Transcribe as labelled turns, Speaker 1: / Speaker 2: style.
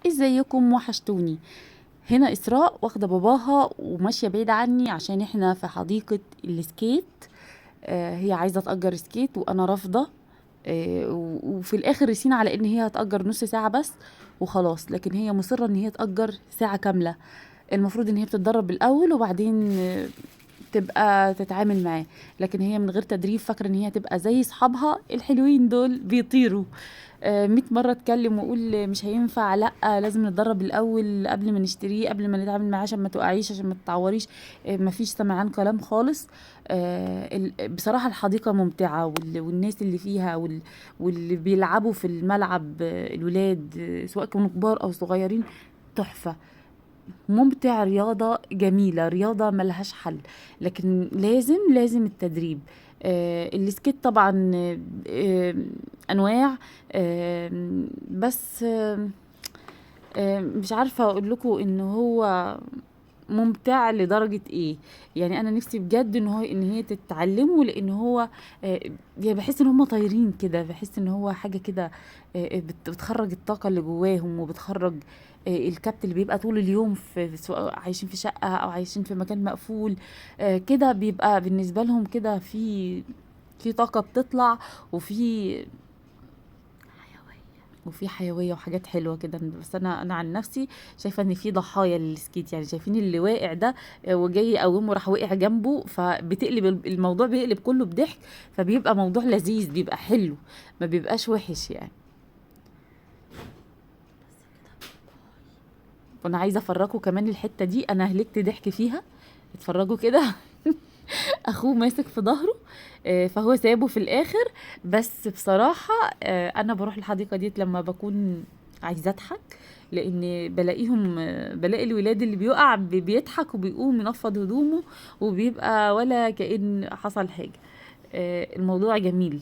Speaker 1: ازيكم؟ وحشتوني. هنا اسراء واخده باباها وماشية بعيد عني عشان احنا في حديقة ال skate. هي عايزه تأجر skate وانا رافضه. وفي الاخر رسينا على ان هي هتأجر نص ساعة بس وخلاص، لكن هي مصرة ان هي تأجر ساعة كاملة. المفروض ان هي بتتدرب الاول وبعدين تبقى تتعامل معاه، لكن هي من غير تدريب فاكره ان هي تبقى زي اصحابها الحلوين دول بيطيروا. 100 مرة اتكلم واقول مش هينفع، لا لازم نتدرب الاول قبل ما نشتريه، قبل ما نتعامل معاه، عشان ما تقعيش، عشان ما تتعوريش. مفيش سمعان كلام خالص. بصراحة الحديقة ممتعة، والناس اللي فيها واللي بيلعبوا في الملعب، الولاد، سواء كانوا كبار او صغيرين، تحفة، ممتع، رياضة جميلة، رياضة ملهاش حل، لكن لازم التدريب. ال skate طبعا، أنواع، بس مش عارفة أقول لكم إن هو ممتع لدرجة إيه. أنا نفسي بجد إن هي تتعلمه، لأن هو، بحس إن هم طايرين كده، بحس إن هو حاجة كده، بتخرج الطاقة اللي جواهم، وبتخرج الكبت اللي بيبقى طول اليوم سواء عايشين في شقة أو عايشين في مكان مقفول، كده بيبقى بالنسبة لهم كده في طاقة بتطلع، وفي حيوية وحاجات حلوة كده. بس أنا عن نفسي شايفة إن في ضحايا للسكيت، شايفين اللي واقع ده وجاي يقومه راح وقع جنبه، فبتقلب الموضوع بيقلب كله بضحك، فبيبقى موضوع لذيذ، بيبقى حلو، ما بيبقاش وحش. وانا عايزه افرجكم كمان الحتة دي، انا هلكت ضحك فيها، اتفرجوا كده. اخوه ماسك في ظهره، فهو سابه في الاخر. بس بصراحة، انا بروح الحديقة ديت لما بكون عايزه اضحك، لان بلاقي الولاد اللي بيقع بيضحك وبيقوم ينفض هدومه وبيبقى ولا كأن حصل حاجة. الموضوع جميل.